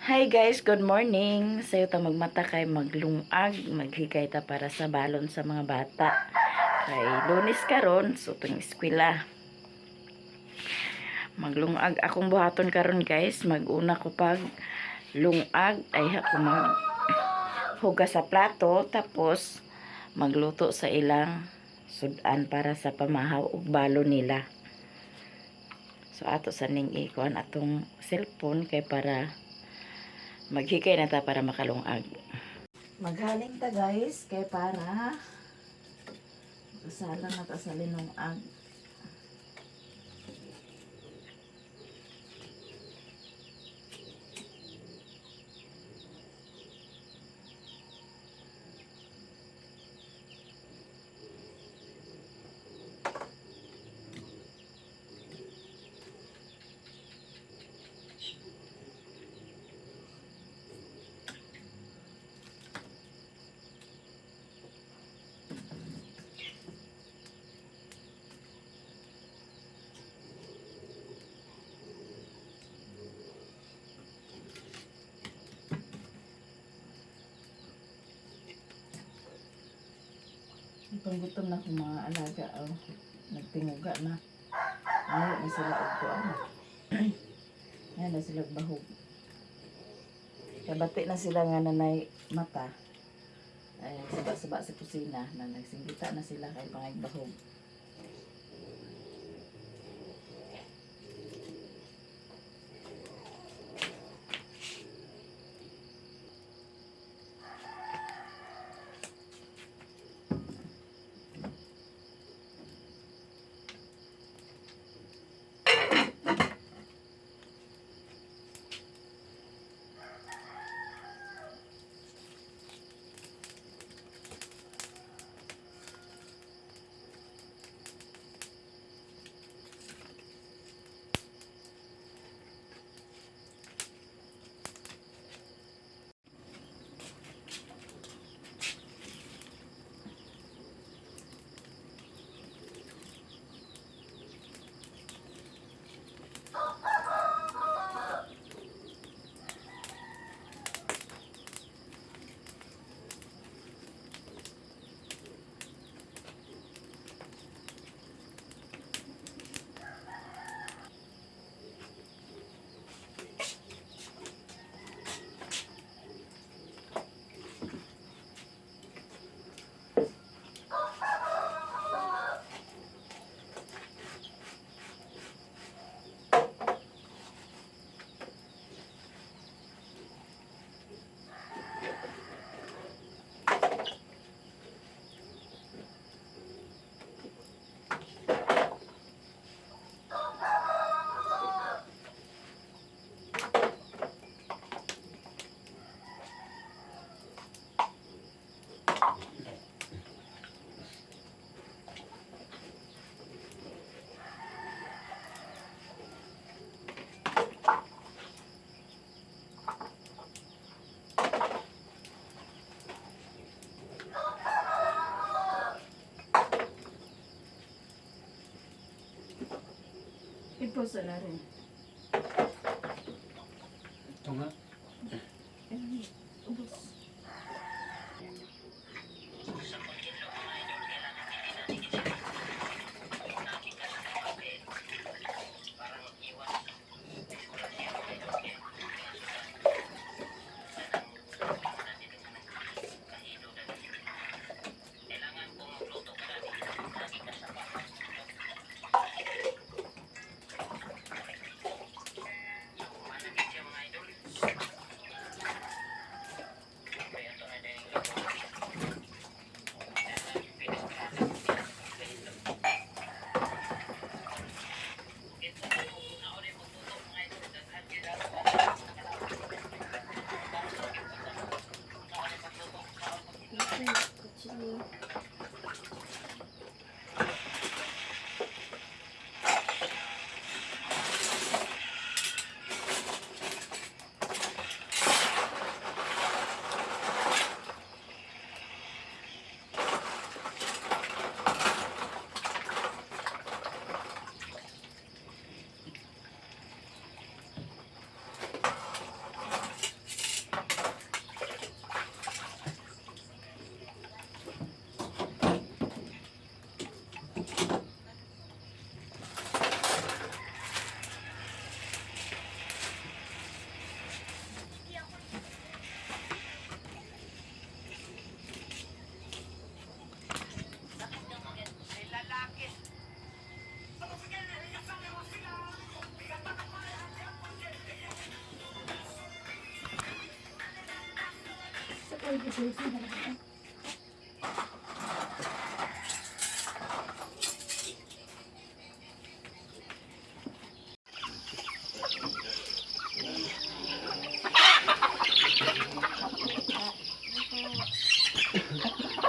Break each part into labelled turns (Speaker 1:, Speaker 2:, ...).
Speaker 1: Hi guys, good morning. Sayo ta magmata kay maglungag, maghikay ta para sa balon sa mga bata. Kay Lunes karon, so tuwing eskwela. Maglungag akong buhaton karon, guys. Maguna ko pag lungag ay ako mag hugas sa plato, tapos magluto sa ilang sudan para sa pamahaw ug balon nila. So ato sa ning ikuan atong cellphone kay para maghikay na ta para makalungag. Maghaling ta, guys, kay para kasala na ta sa linungag. Itong gutom na akong mga alaga, oh. Nagtinguga na. Ngayon na sila og kuan. Ngayon na sila og bahog. Kabati na sila nga nanay mata. Ay, saba-saba sa kusina na nagsinggita na sila kay pangay bahog. Iposa na rin.
Speaker 2: Ito nga.
Speaker 1: Ay, ubos.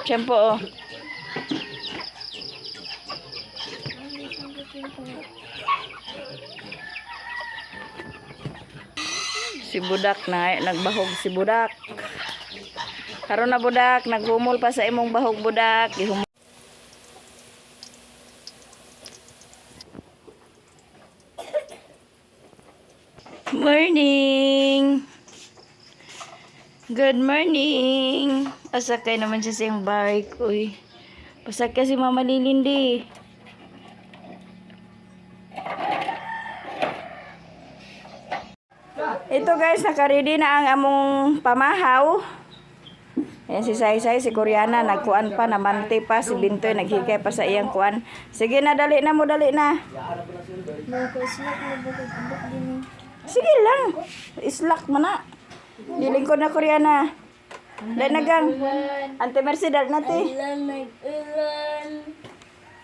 Speaker 1: Tiyempo oh. Si Budak na nagbahog si Budak. Karon na, Budak, naghumol pa sa imong bahog, Budak. Gihumol. Morning. Good morning. Pasakay naman siya sa iyong bike. Uy. Pasakay si Mama Lilindi. Ito guys, nakaready na ang among pamahaw. Ayan si Sai Sai, si Koreana, nagkuan pa, namante pa, si Bintoy, naghikay pa sa iyang kuan. Sige na, dali na mo, dali na. Sige lang, islak mo na. Dilingkod na, Koreana. Dali na gang. Ante Mercy, dali na te.
Speaker 2: Ulan, nag-ulan.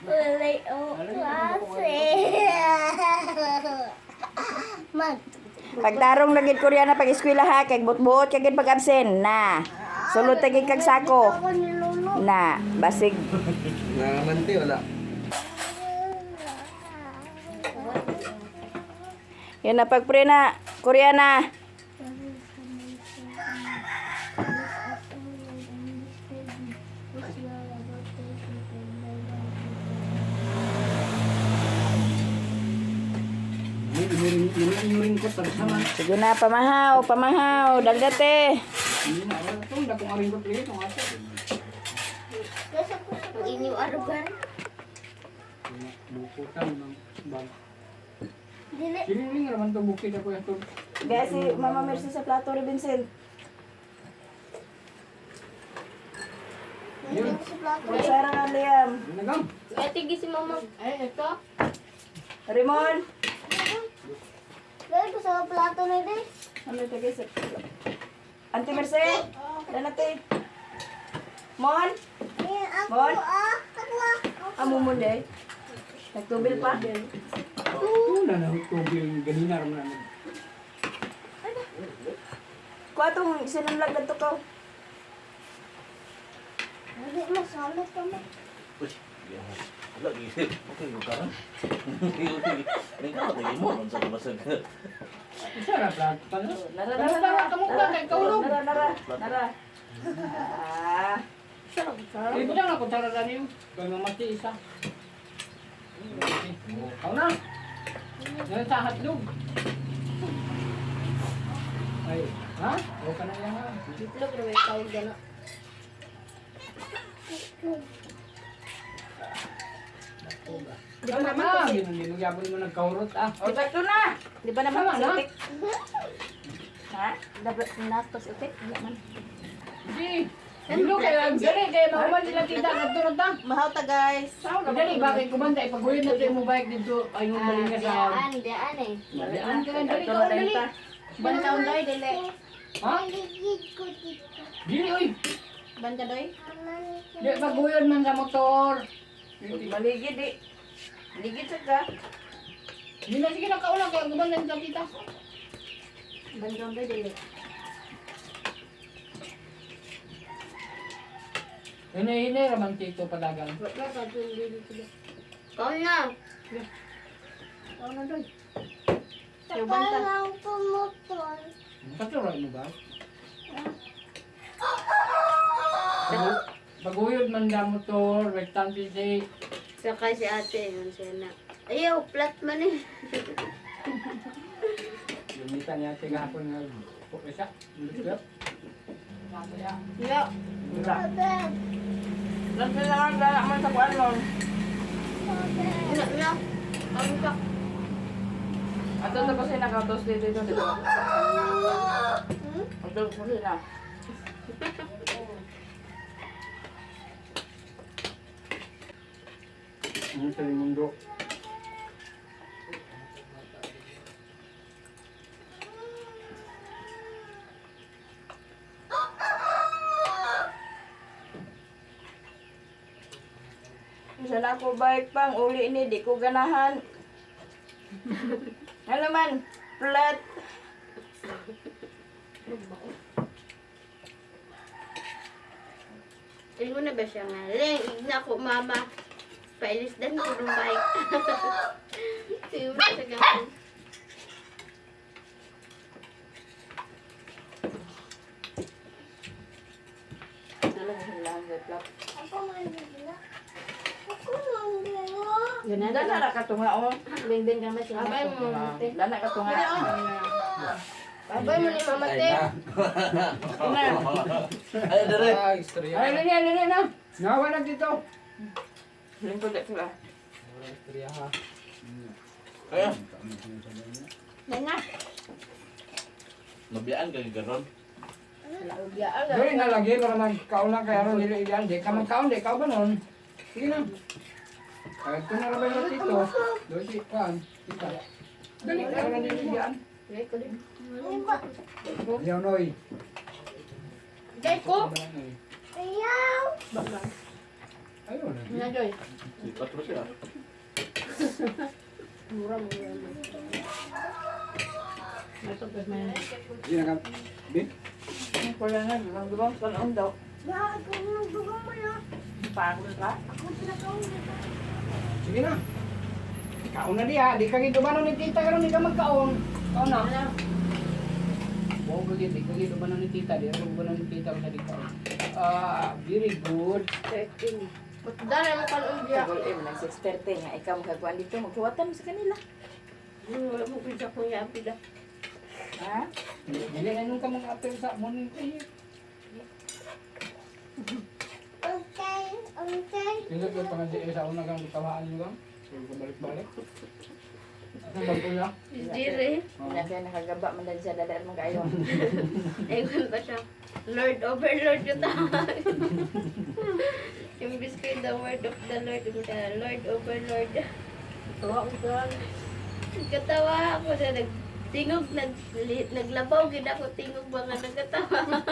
Speaker 2: Walay o klase. Mag.
Speaker 1: Pagtarong lagi, Koreana, pag eskwela ha, kay buot-buot kag pag absent na. Sulod tagig kag sako.
Speaker 2: Ako ni Lolo.
Speaker 1: Na, basig.
Speaker 3: Nangamante, wala.
Speaker 1: Yan na pagpre na, Koreana. Sige na, pamahaw, pamahaw. Daldate.
Speaker 2: Ang inyong arugan. Dili.
Speaker 1: Guys, si Mama Mercy sa plato ni Vincent.
Speaker 2: Dili sa plato.
Speaker 1: Kutsara na, Liam.
Speaker 2: Ay, tige si Mama. Ay, ito.
Speaker 1: Rimon.
Speaker 2: Dali ko sa plato na ito.
Speaker 1: Ano ito guys? Ante Mercy. Dala te. Mon.
Speaker 2: Eh, ako
Speaker 1: Bon?
Speaker 2: ah. Ako ah.
Speaker 1: Amo mo day. Nagtubil pa. Kuha tong sinunlag na to ko.
Speaker 2: Hindi masalot pa mo.
Speaker 4: Uy, wala gi. Okay, yung karon. Ikaw lagi mo sa basag.
Speaker 1: Nara, nara, nara. Nara, nara, nara. Ah.
Speaker 5: Kau na. Ngayon sa hotdog. Ay, ha? O ka na yan ha.
Speaker 2: Itlog na may tawag gana.
Speaker 5: Di ba naman kasi? Ginugabon mo nagkaurot ah.
Speaker 1: O, sakto na.
Speaker 6: Di ba naman
Speaker 5: Tama na.
Speaker 6: utik?
Speaker 1: Ha?
Speaker 6: Dapat nastos utik? Wala man.
Speaker 5: Di. Dilo kayo, dali kayo mahuman nila tita kadto ta.
Speaker 6: Mahaw ta guys.
Speaker 5: Dali bakit kumanda ipaguyod na to mo bike dito ay yung balinga sa.
Speaker 2: Daan, daan eh.
Speaker 5: Daan ka dali
Speaker 1: Ito
Speaker 5: ka
Speaker 1: na
Speaker 5: dali.
Speaker 1: rin ta.
Speaker 6: Bantaon doy dili.
Speaker 5: Ha?
Speaker 2: Ligid ko dito.
Speaker 5: Dili oy.
Speaker 6: Banta doy.
Speaker 5: Di paguyod man sa motor.
Speaker 1: Maligid eh. Ligid sa ka.
Speaker 5: Di na sige na kaula kay kumanda nila tita.
Speaker 6: Bantaon doy dili.
Speaker 5: Hine-hine raman tito padagan.
Speaker 2: Kau na.
Speaker 6: Taon na doy.
Speaker 2: Sakay lang ko motor.
Speaker 5: Katuroy mo ba? Paguyod man na motor, rectan si
Speaker 2: Sakay si ate, yun siya na. Ayaw, flat man eh.
Speaker 5: Gamitan niya ate gahapon nga isa. Wala.
Speaker 6: Ya.
Speaker 5: Wala.
Speaker 1: Nagsilangan dala man sa kuan mon.
Speaker 2: Wala na. Ang ka.
Speaker 1: Ato na kasi nakautos dito dito dito. Ato ko sila.
Speaker 5: Ano sa mundo?
Speaker 1: Bisa na ako bike pang uli ni di ko ganahan. Ano man, flat.
Speaker 2: Ingon na ba siya nga? Leng, igna ko mama. Pailis dan ko ng bike. Siguro sa gaman.
Speaker 6: Ganun.
Speaker 1: Dana ra ka tunga oh.
Speaker 6: Beng-beng ka ba siya?
Speaker 2: Abay mo, mama te.
Speaker 1: Dana ka tunga.
Speaker 2: Abay mo ni mama te.
Speaker 4: Ay, dire.
Speaker 5: Ay, dali, dali na. Nawa na dito.
Speaker 1: Lingkod na sila.
Speaker 4: Kaya,
Speaker 6: Yan na.
Speaker 4: nabiyaan ka garon.
Speaker 5: Dili na lagi para magkaon lang kaya ron dili iyan. Di ka magkaon, di ka ba nun? Sige na. Kahit ko na lang ba yung tito? Doon si Juan. Tita. Dali ka na dili iyan. Ayaw, Noy.
Speaker 2: Jay ko.
Speaker 5: Ayaw! Ayaw na.
Speaker 6: Na, Joy.
Speaker 4: Sipat mo siya.
Speaker 3: Hindi na ka. Bi?
Speaker 1: Wala na, dugang kanon daw. Pagod ka?
Speaker 5: Sige na. Kaon na diha. Di ka gito ba ni tita karon di ka magkaon. Kaon na. Wow, gid di ka gito ba ni tita? Di ako ba ni tita sa di kaon. Ah, very good.
Speaker 2: Dala mo kanon diya.
Speaker 1: Tagol eh, nag 6:30 nga ikaw magkakuan dito, maghuwatan mo sa kanila.
Speaker 2: Wala mo pizza ko ya pida.
Speaker 1: Ha?
Speaker 5: Dili na nung ka mga apel sa morning tea. Kinsa ko pa nga sa una kang tawaan niyo kang. Balik-balik. Ang bago na.
Speaker 2: Dire.
Speaker 1: Wala kaya nakagaba man dahil siya dadaan mo kayo.
Speaker 2: Ingon pa siya. Lord overlord yung tawag. Imbis ko yung the word of the Lord, yung siya, Lord overlord.
Speaker 6: Tuwa ko doon.
Speaker 2: Katawa ako na nagtingog, naglabaw, gid ako tingog mga nagkatawa.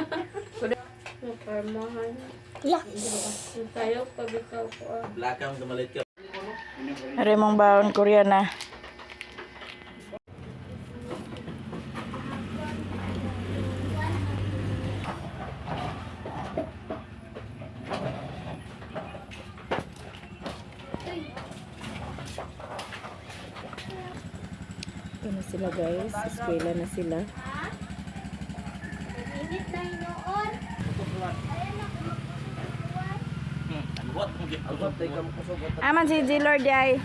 Speaker 2: Naparmahan. Yung tayo, pag ikaw ko ah.
Speaker 4: Lakang dumalit ka.
Speaker 1: Are mong baon Koreana. Ito na sila guys, eskwela na sila.
Speaker 2: Init na hinoon.
Speaker 4: Agwat mo gyud.
Speaker 3: Agwat tay ka mo kusog.
Speaker 1: Aman si G Lord ay.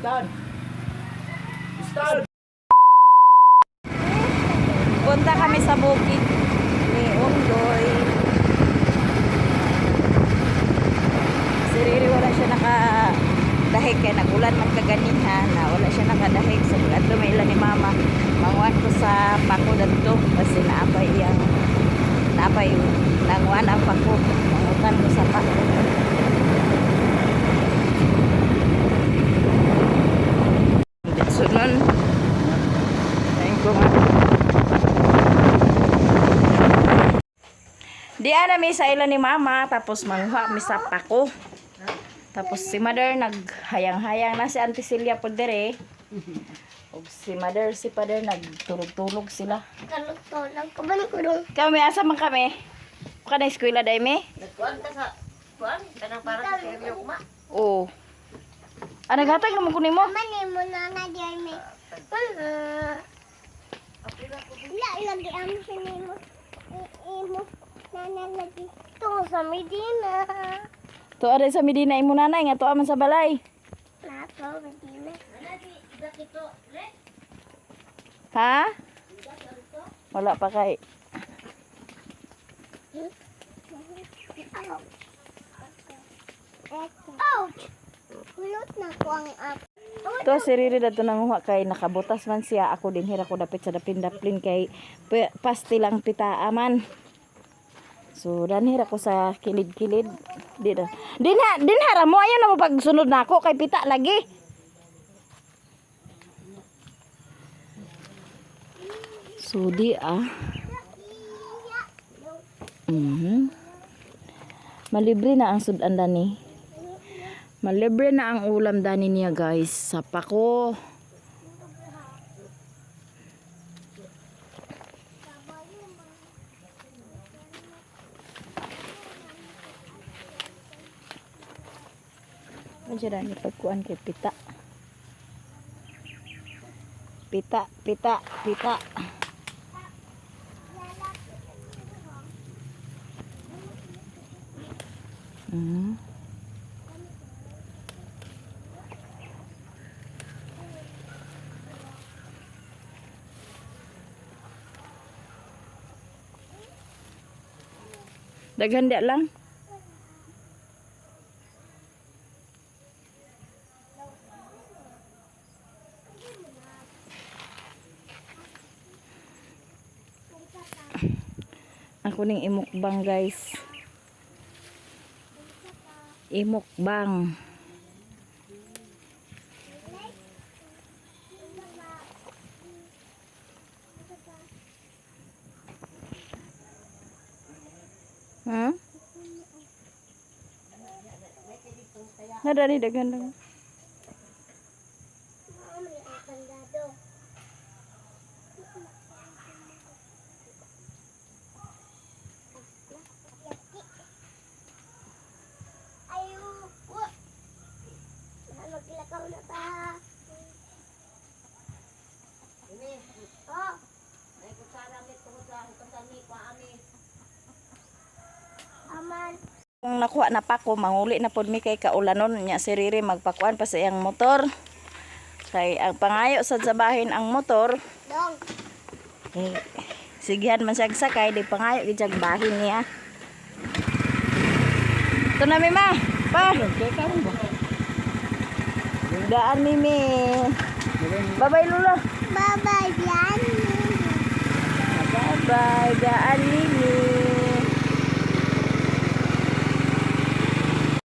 Speaker 3: Stand! Stand!
Speaker 1: Punta kami sa bukid ni Undoy. Si Riri wala siya nakadahig kaya nagulan man kaganiha na wala siya nakadahig. So adto may ilan ni Mama. Manguan ko sa pako dadto kasi naapay iyang naapay nanguan ang pako. Mangutan ko sa pako. Sunod. Ayun ko nga. Di ana mi sa ila ni mama tapos manguha mi sa pako. Tapos si mother naghayang-hayang na si Auntie Celia po dire. Ug si mother si father nagtulog-tulog sila.
Speaker 2: Kalutolog ko ba ng
Speaker 1: Kami asa man kami? Kana eskwela dai mi?
Speaker 2: Nagkuhan ka sa kuhan, kanang para sa seryo kuma.
Speaker 1: Oo. Ah, naghatag naman ko nimo.
Speaker 7: Mani mo na na di ay may. La lagi ang sinimo. Imo na na lagi. Tungo sa Medina.
Speaker 1: Tuwa rin sa Medina imo nanay nga tuwa man sa balay.
Speaker 7: Nato Medina.
Speaker 1: Ha? Wala pa kay.
Speaker 7: Ouch! Hulot na ko ang app.
Speaker 1: To si Riri dato nanguha kay nakabutas man siya. Ako din hira ko dapit sa dapin-daplin kay pasti lang pitaa man. So danhira ko sa kilid-kilid. Di na. Dinha dinhara mo ayo na mo pagsunod nako kay pita lagi. So di ah. Malibre na ang sudan dani. Malibre na ang ulam dani niya guys. Sa pako. Medyo dani pagkuan kay pita. Pita, pita, pita. Daghan di lang. Ako ning imukbang guys. Imukbang. Nadali daghan lang.
Speaker 7: Mami, ang kandado. Ayo, wa. Maglakaw na ta. Oh.
Speaker 6: Ay kutsara mi tungod sa hugasan mi kuha ami.
Speaker 7: Aman.
Speaker 1: Kung nakuha na pa ko, manguli na pod mi kay kaulanon nya si Riri magpakuan pa sa iyang motor. Kay ang pangayo sad sa bahin ang motor,
Speaker 7: Dong.
Speaker 1: eh, sigihan man siya sakay, di pangayo gid siyag bahin niya. Ito na mi ma. Pa. Daan mimi. Bye-bye Lula.
Speaker 7: Bye-bye, Bian.
Speaker 1: Bye-bye, daan mimi.